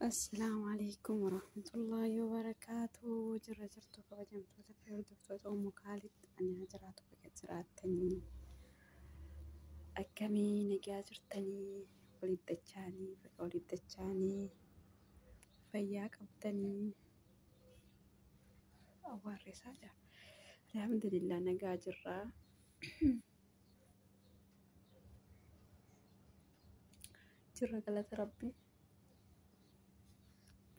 Assalaamu alaikum warahmatullaahi wabarakaatuh. Jirra jirtu kabajamtoota fi hordoftoota Ummu Kaalid ani jiraatu bakka jiraattanii akkamii nagaa jirtanii walitti dachaanii bakka walitti dachaanii fayyaa qabdanii awwaarreessaa jira. Alhamdulillah nagaa jirraa. Jirra galata rabbi.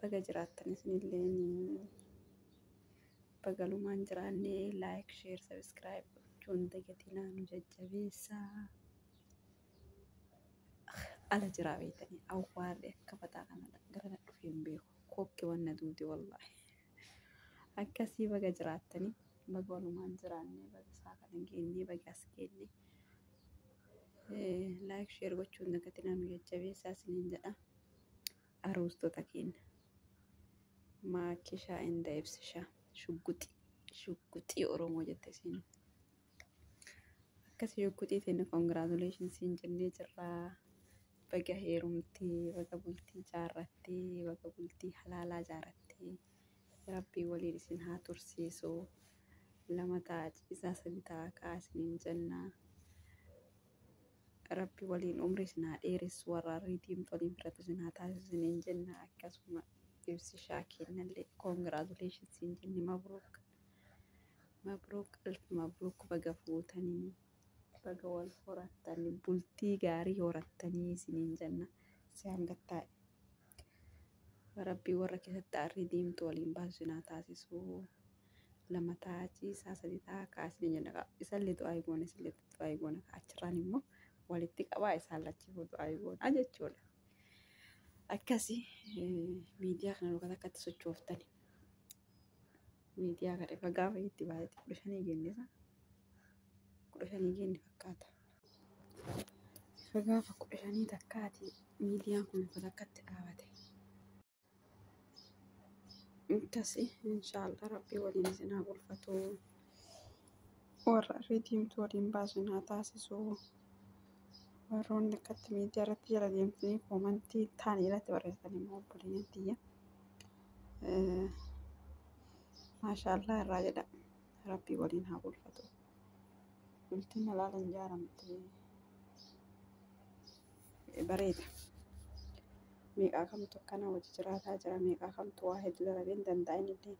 Baga jiraattan isinillee bagalumaan jiraannee like share subscribe gochuun dagatinaa nu jajjabeessaa. Ala jiraa beektanii awwaarri akka fataa kana gara na dhufee hin beeku. Kokke wanna duute wallaahi. Akkasii baga jiraattanii baga walumaan jiraannee baga isaa kana geennee baga as geennee like share gochuun dagatinaa nu jajjabeessaa isiniin jedha. Aruustota keenya. Maakishaa inda ibsishaa shugguxii shugguxii Oromoo jette isiin. Akkasii shugguxii teenya congratulations siin jennee jirraa. Baga heerumtee, baga bultii jaarrattee, baga bultii halaalaa jaarrattee. Rabbii waliin isin haa tursiisu. Lama ta'a ciisaa sadi ta'a ka'aa isiniin jenna. Rabbi waliin umrii isin haa dheeressu warra arrii diimtuu waliin fudhatu isin haa taasisu isiniin jenna. Akkasuma ibsishaa kennallee congratulations siin jenne mabruuk. Mabruuk alf mabruuk baga fuutanii baga wal horattanii bultii gaarii horattanii isiniin jenna. Si hangattaa'e. Rabbii warra keessatti arrii diimtuu waliin baasu isin haa taasisu. Lama ta'a ciisaa sadi ta'a ka'aa isiniin jenna. Isallee du'aa goona isallee du'aa goona achirraan immoo walitti qabaa isaan lachiifuu du'aa goona jechuudha. Akkasii miidiyaa kana luka takkatti sochooftani. Miidiyaa kana ifa gaafa itti baay'ate 15 geenne isa 15 geenne fakkaata. Ifa gaafa 15 takkaati miidiyaan kun luka takkatti dhaabate. Akkasii inshaallah rabbii waliin isin haa bulfatu. Warra arrii diimtuu waliin baasu isin haa taasisu. Warroonni akkatti miidiyaa irratti jala deemtanii koomantii taane irratti barreessitan immoo obboleeyyan tiyya. Maashaallah irraa jedha. Rabbii waliin haa bulfatu. Bultiin halaalaan ijaaramte bareeda. Meeqaa kamtu akkana hojii jiraataa jira. Meeqaa kamtu waa hedduu dalagee hin danda'in illee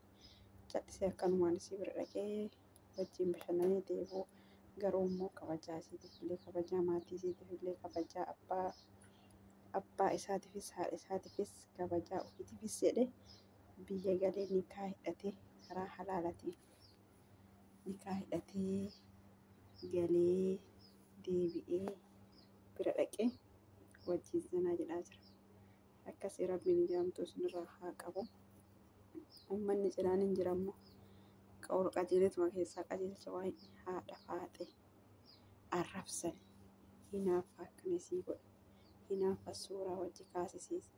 callisee akkanumaan isii bira dhaqee wajjin bashannanee deebi'u. Garuu immoo kabajaa isiitiif illee kabajaa maatii isiitiif illee kabajaa abbaa abbaa isaatiifis haadha isaatiifis kabajaa ofiitiifis jedhe biyya galee nikaa hidhatee karaa halaalatiin nikaa hidhatee galee deebi'ee bira dhaqee wajjin zanaa jedhaa jira. Akkasii rabbiin ijaamtuu isinirraa haa qabu. Uummanni cinaan hin jirammoo qawwa qajeeletuma keessaa qajeelcha waan haadha faaxe arrabsan hinaaffaa akkana isii godha. Hinaaffa suuraa wajji kaasisiisa.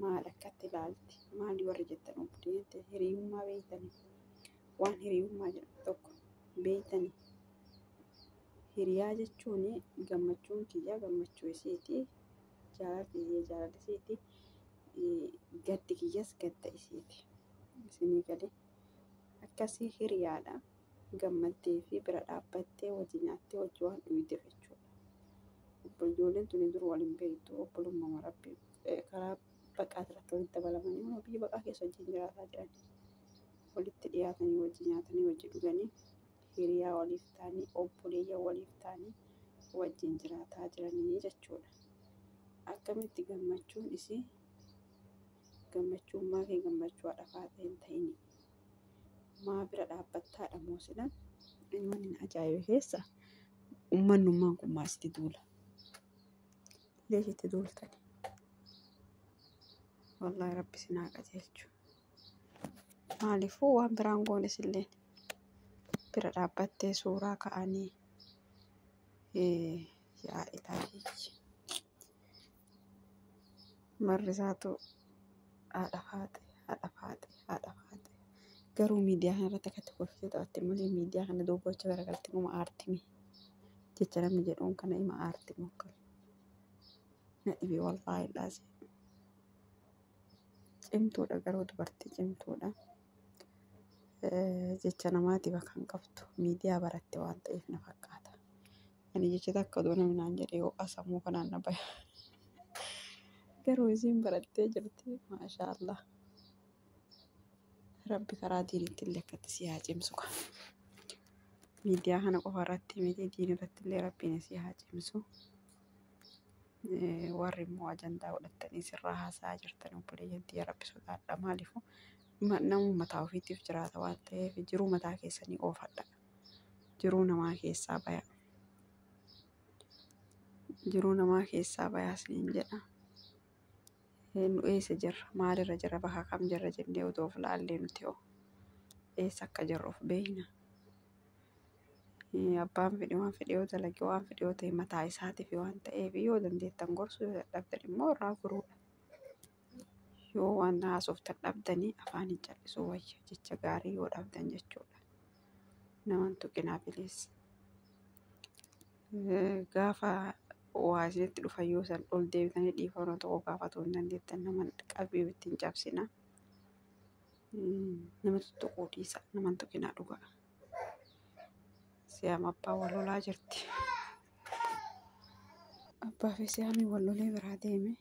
Maal akkatti ilaalti? Maali warri jettan obboleeyyan hiriyummaa beeytanii? Waan hiriyummaa jedhamu tokko beeytanii? Hiriyaa jechuun gammachuun kiyya gammachuu isiiti. Jaalalli kiyya jaalala isiiti. Gaddi kiyyas gadda isiiti. Isinii galee akkasii hiriyaadha. Gammaddee fi bira dhaabbattee wajji nyaattee wajji waan dhugdeef jechuudha. Ijoolleen tuni dur waliin beektu obbolummaa rabbi karaa baqaa irratti walitti dabalamanii immoo biyya baqaa keessa wajjin jiraataa jiran. Walitti dhiyaatanii wajji nyaatanii wajji dhuganii hiriyaa waliif ta'anii obboleeyyan waliif ta'anii wajjin jiraataa jiranii jechuudha. Akkamitti gammachuun isii gammachuun kee gammachuu haadha faaxee hin ta'ini. Maa bira dhaabbattaadha moo sila inni wanni na ajaa'ibe keessa uummanummaan kun maa sitti duula. Leesh itti duultani. Wallaahi rabbi isin haa qajeelchu. Maaliifuu waan biraan goone isilleen bira dhaabbattee suuraa ka'anii yaa ilaahii. Marri isaatu haadha faaxe haadha faaxe haadha faaxe. Garuu miidiyaa kana irratti akkatti kolfitee taphatte malee miidiyaa kana duuba gocha garagaltee numa aartimi jecha namni jedhuun kana ima aartimi akkam. Na dhibe wallaahi laazim. Cimtuudha garuu dubartii cimtuudha. Jecha namaatiif akka hin qabdu miidiyaa baratte waan ta'eef na fakkaata. Ani jecha takka odoo namni naan jedhee ho'a sammuu kanaan na baya. Garuu isiin barattee jirti maashaallah. Rabbi karaa diinitti illee akkatti si haa cimsu ka. Miidiyaa kana qofa irratti miti diin irratti illee rabbiin si haa cimsu. Warri immoo ajandaa godhattanii sirraa haasa'aa jirtan obboleeyyan tiyya rabbi sodaadha. Maaliifuu namuu mataa ofiitiif jiraata waan ta'eef jiruu mataa keessanii oofadha. Jiruu namaa keessaa baya. Jiruu namaa keessaa bayaa isiniin jedha. Nu eessa jirra? Maalirra jirra? Bakka kam jirra jennee otoo of laallee nuti hoo eessa akka jirru of beekna. Abbaan fedhe waan fedhe yoo dalage waan fedhe yoo ta'e mataa isaatiif waan ta'eef yoo dandeettan gorsuu yoo dadhabdan immoo irraa goruudha. Yoo waan haasoftan dhabdanii afaaniin callisuu wayya jecha gaarii yoo dhabdan jechuudha. Naman tuqinaa bilees. Gaafa waa isinitti dhufan yoo san ol deebitanii dhiifama tokko gaafatuu hin dandeettan nama qalbii ittiin cabsina. Nama tuttuquu dhiisa naman tuqinaa dhugaa. Siyaam abbaa wal lolaa jirti. Abbaa fi siyaamii wal lolee biraa deeme.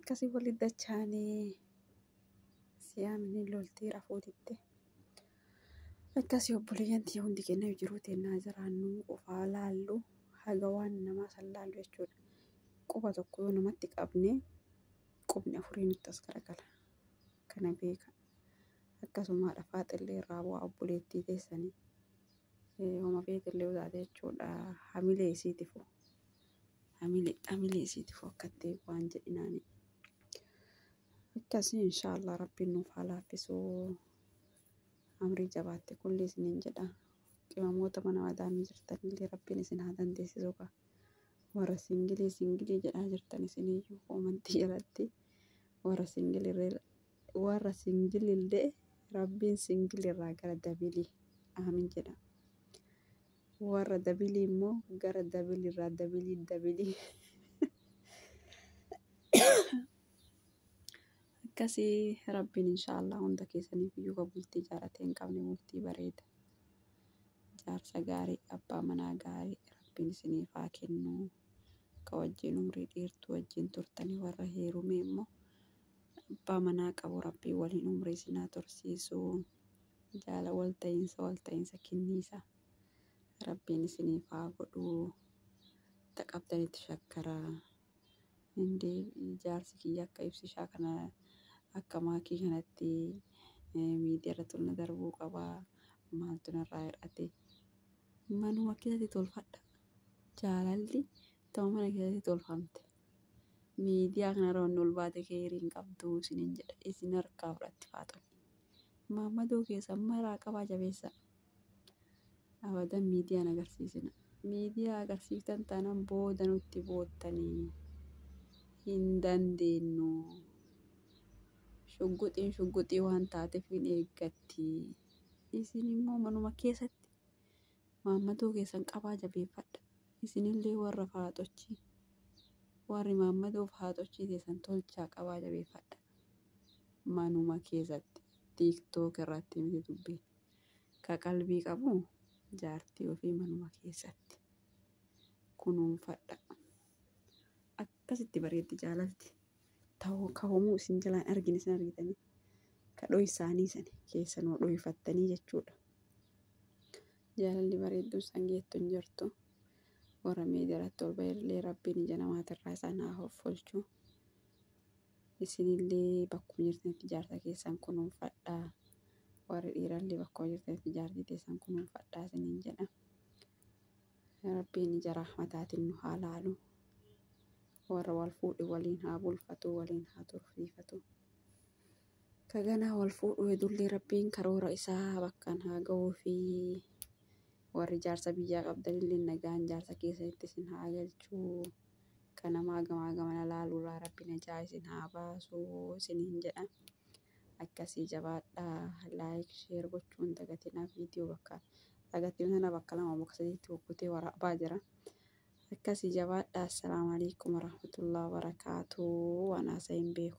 Akkasii walitti dachaanii siyaamni loltii rafuutitti. Akkasii obboleeyyan tiyya hundi keenya jiruu teennaa jiraannu qofaa laallu haga waan namaa san laallu jechuudha. Quba tokko yoo namatti qabne qubni afurii nutti as garagala. Kana beeka. Akkasuma haadha faaxillee irraa bu'aa obboleettii teessanii. Homa feetillee yoo taate jechuudha. Hamilee isiitifu. Hamilee isiitifu akkatti waan jedhinaani. Akkasii inshaallah rabbiin nuuf haa laaffisu. Amrii jabaatte kulli isiniin jedha. Qimamoota mana madaamii jirtanillee rabbiin isin haa dandeessisu kaa. Warra singilii singilii jedhaa jirtan isiniyyuu koomantii jalatti. Warra singilillee rabbiin singilirraa gara dabilii aamin jedha. Warra dabilii immoo gara dabiliirraa dabilii dabilii. Akkasii rabbiin inshaallah hunda keessaniif iyyuu ka bultii ijaaratee hin qabne bultii bareeda. Jaarsa gaarii abbaa manaa gaarii rabbiin isiniif haa kennu. Ka wajjin umrii dheertuu wajjin turtanii warra heerume immoo abbaa manaa qabu rabbiin waliin umrii isin haa tursiisu. Jaala walta'iinsa kenniisa rabbiin isiniif haa godhu. Ta qabdanitti shakkaraa. Indee jaarsi kiyya akka ibsishaa kana akka maakii kanatti miidiyaa irratti ol na darbuu qabaa. Maaltu narraa hir'ate? Manuma keessatti tolfadha. Jaalalli ta'u mana keessatti tolfamte. Miidiyaa kanarra wanni ol baate keerii hin qabdu isiniin jedha. Isin harkaa fudhatti faaxoon. Maammadoo keessan maraa qabaa jabeessa. Abadan miidiyaan agarsiisina. Miidiyaa agarsiiftan taanaan booda nutti boottanii hin dandeenyu. Shugguxiin shugguxii waan taateef hin eeggatti. Isin immoo manuma keessatti maammadoo keessan qabaa jabeeffadha. Isinillee warra faaxochii warri maammadoo faaxochii keessan tolchaa qabaa jabeeffadha. Manuma keessatti tiiktook irratti miti dubbiin. Ka qalbii qabu jaartii ofii manuma keessatti kunuunfadha. Akkasitti bareeddi jaalalti. Ta'uu ka'umuu isin jalaan argine isin argitanii. Ka dho'isaanii sani keessanuu dho'ifattanii jechuudha. Jaalalli bareedduun san geettu hin jirtu. Warra miidiyaa irratti ol ba'ellee rabbiin ija namaatirraa isaan haa hoffolchu. Isinillee bakkuma jirtanitti jaarsa keessan kunuunfadhaa. Warri dhiirallee bakkuma jirtanitti jaartii teessan kunuunfadhaa isiniin jedha. Rabbiin ija rahmataatiin nu haa laalu. Warra wal fuudhe waliin haa bulfatu, waliin haa tursiifatu. Ka ganaa wal fuudhu hedullee rabbiin karoora isaa bakkaan haa ga'uu fi warri jaarsa biyyaa qabdanillee nagaan jaarsa keessanitti isin haa galchuu. Ka namaa gamaa gamana laaluurraa rabbi najaa isin haa baasuu isiniin jedha. Akkasii jabaadhaa. Laayik sheer gochuun dagatinaa viidiyoo bakka dagatiin sana bakka lama bakka sadiitti kukkutee waraabaa jira. Akkasii jabaadhaa. Assalaamu alaikum warahmatullahi wabarakaatuh. Waan haasa'e hin beeku.